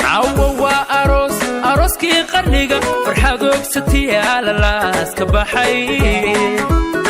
Caawa waa aroos, arooskii qarniga, farxad ogsatii alalaaska baxay,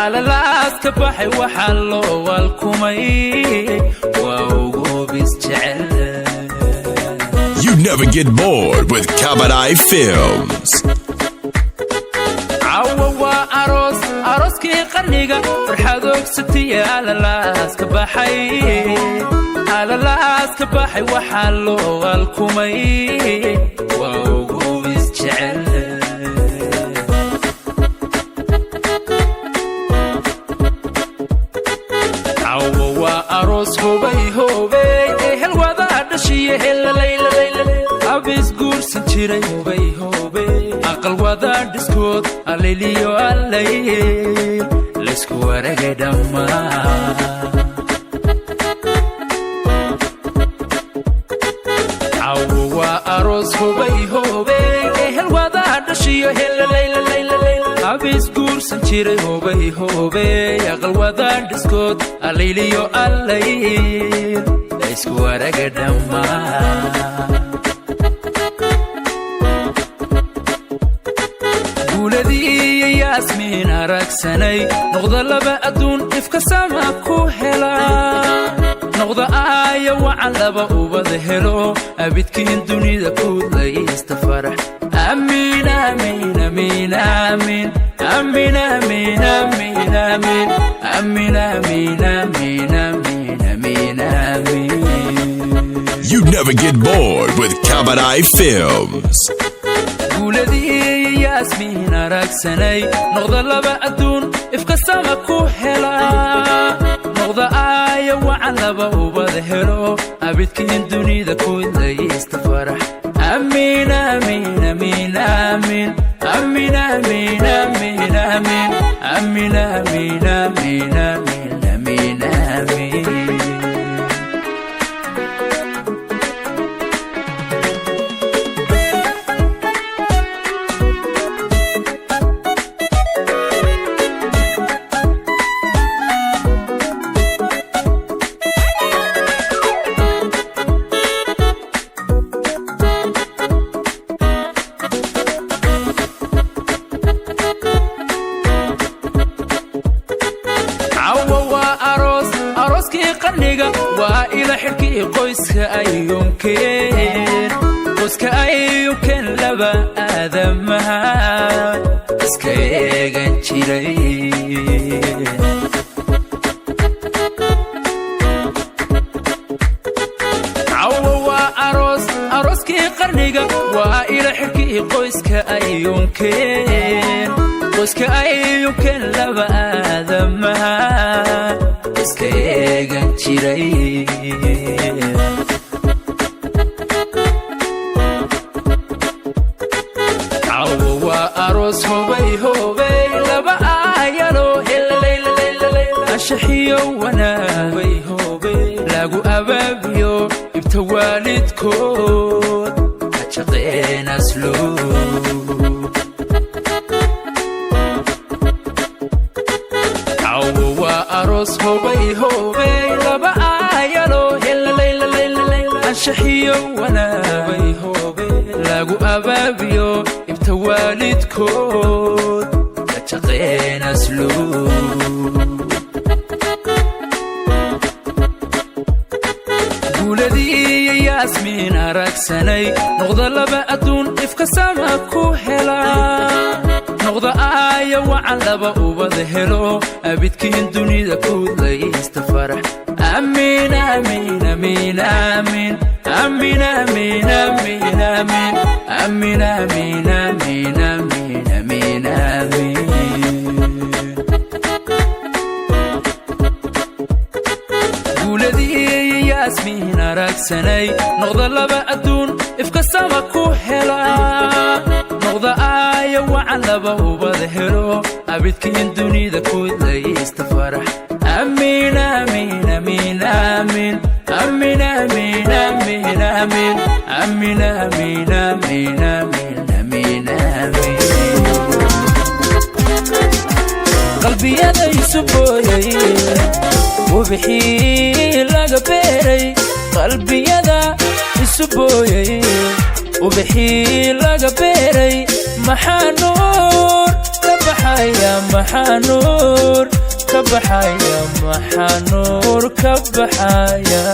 alalaaska baxay. Waxaa loo walkumay waa ugubis jecel. You never get bored with Kabadai Films. Caawa waa aroos, arooskii qarniga, farxad ogsatii alalaaska baxay, alalaaska baxay. Waxaa loo alkumay waa ugubis jecel. Caawa waa aroos, hubay hubey, ehel wadaa dhashiye helalaylalaylale, abis guursan jiray, hubay hubey, aqal wadaa dhiskood, allayliyo allayl laysku waragay dhammaan. Caawa waa aroos, hubay hubey, ehel wadaa dhashiyo helalaylalaylale, abis guursan jiray, hubay hubey, aqal wadaa dhiskood, allayliyo allayl laysku waraga dhammaan. Guuladii iyo Yaasmiin aragsanay, noqda laba adduun ifka sama ku hela, noqda aaya wacan, laba ubada helo, abidkiin dunida kuudlaysta farax. Amiin, amiin, amiin, amiin, amiin, amiin, amiin, amiin, amiin, amiin, amiin, amiin, amiin, amiin. You never get bored with Kabadai Films. Guuladii Yaasmiin aragsanay, noqda laba adduun ifka sama ku hela, noqda aaya wacan, laba ubada helo, abidkiin dunida kuudlaysta farax. Amiin, amiin, amiin, amiin, amiin, amiin, amiin, amiin, amiin, amiin, amiin, amiin, amiin, amiin. Caawa waa aroos, arooskii qarniga, waa ila xidhkii qoyska ayunkeen, qoyska ayunkeen, laba aadamaha iska eegan jiray. Caawa waa aroos, arooskii qarniga, waa ila xidhkii qoyska ayunkeen, qoyska ayunkeen, laba aadamaha iska eegan jiray. Caawa waa aroos, hubay hubey, laba aayalo helalaylalaylay, anshaxiyo wanaag lagu abaabiyo, ibta waalidkood hajaqeen asluub. Caawa waa aroos, hubay hubey, laba aayalo helalaylalaylay, anshaxiyo wanaag lagu abaabiyo, ibta waalidkood hajaqeen asluub. Guuladii iyo Yaasmiin aragsanay, noqda laba adduun ifka sama ku hela, noqda aaya wacan, laba ubada helo, abidkiin dunida kuudlaysta farax. Amiin, amiin, amiin, amiin, amiin, amiin, amiin, amiin, amiin, amiin, amiin, amiin, amiin, amiin. Guuladii Yaasmiin aragsanay, noqda laba adduun ifka sama ku hela. Wacan laba ubad helo, abidkiin dunida kudlaysta farax. Amiin, amiin, amiin, amiin, amiin, amiin, amiin, amiin, amiin, amiin, amiin, amiin, amiin, amiin. Qalbiyada isu booyay, ubixii laga beeray. Qalbiyada isu booyay, ubixii laga beeray. Maxaa nuur ka baxaya? Maxaa nuur ka baxaya? Maxaa nuur ka baxaya?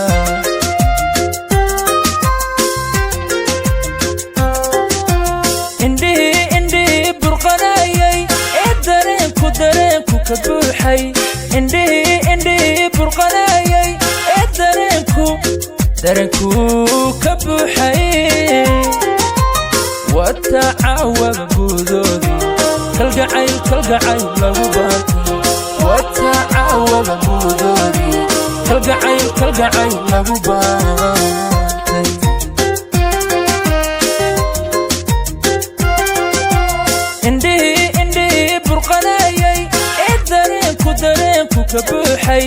Indhihii, indhihii burqanayay ee dareenku, dareenku ka buuxay. Indhihii, indhihii burqanayay ee dareenku, dareenku ka buuxay. Watacaawaba guudoodii, kalgacayl, kalgacayl lagu baantay. Watacaawaba guudoodii, kalgacayl, kalgacayl lagu baantay. Indhihii, indhihii burqanayay ee dareenku, dareenku ka buuxay.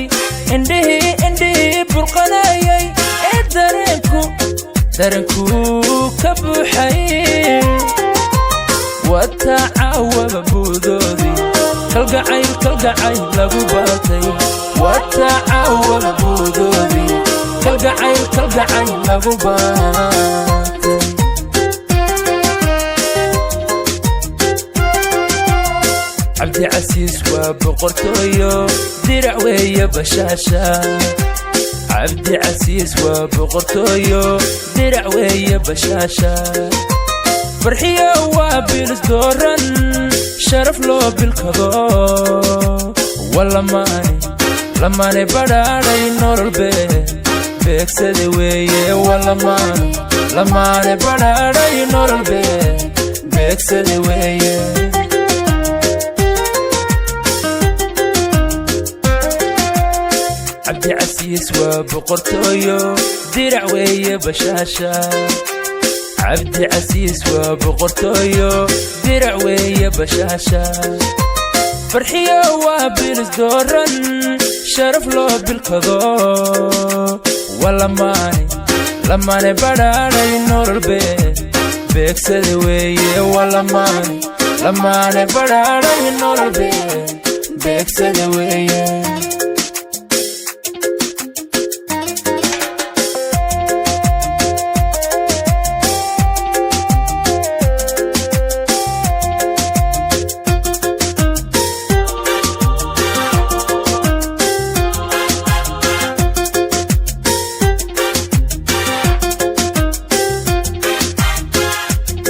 Indhihii, indhihii burqanayay ee dareenku, dareenku ka buuxay. Watacaawaba buudoodii, kalgacayl, kalgacayl lagu baantay. Watacaawaba buudoodii, kalgacayl, kalgacayl lagu baantay. Cabdicasiis waa boqortooyo, dirac weeye bashaasha. Cabdicasiis waa boqortooyo, dirac weeye bashaasha. Farxiyo waa bilis dooran, sharaf loo bilkado. Walamaane, lamaane badhaadhay, nolol bee beegsada weeye. Walamaane, lamaane badhaadhay, nolol bee beegsada weeye. Cabdicasiis waa boqortooyo, dirac weeye bashaasha. Cabdicasiis waa boqortooyo, dirac weeye bashaasha. Farxiyo waa bilis dooran, sharaf loo bilkado. Walamaane, lamaane badhaadhay, nolol bee beegsada weeye. Walamaane, lamaane badhaadhay, nolol bee beegsada weeye.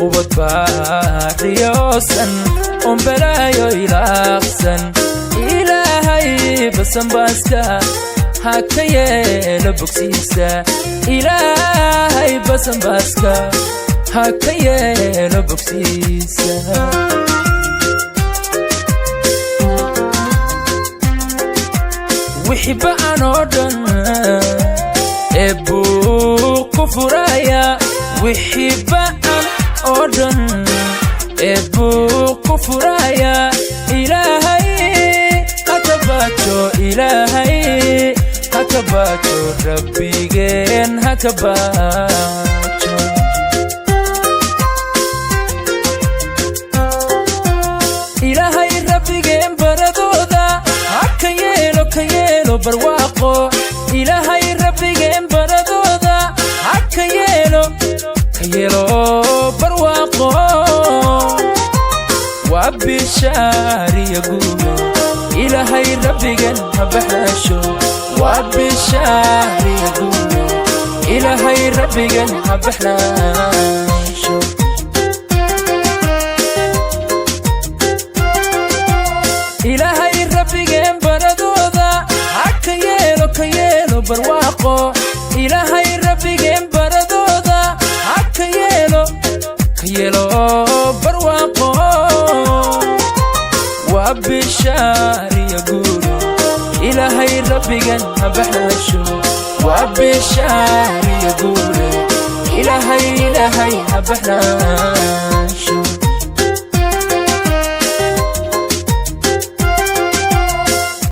Ubad baariyoosan oon balaayo ilaaqsan, Ilaahay basanbaaska ha ka yeelo bogsiisa. Ilaahay basanbaaska ha ka yeelo bogsiisa. Wixii ba'an oo dhan ee buu ku furaya. Wixii ba'an oo dhan ee buu ku furaya. Ilaahay ha ka baajo, Ilaahay ha ka baajo, Rabbigeen ha ka baajo. Ilaahay Rabbigeen baradooda ha ka yeelo, ka yeelo barwaaqo. Ilaahay Rabbigeen baradooda ha ka yeelo, ka yeelo barwaaqo. Waa bishaariya guule, Ilaahay Rabbigeen ha baxaasho. Waa bishaariya guule, Ilaahay Rabbigeen ha baxaasho. Ilaahay Rabbigeen baradooda ha ka yeelo, ka yeelo barwaaqo. Ilaahay Rabbigeen baradooda ha ka yeelo, ka yeelo barwaaqo. Waa bishaariya guule, Ilaahay Rabbigeen ha baxaasho. Waa bishaariya guule, Ilaahay, Ilaahay ha baxaasho.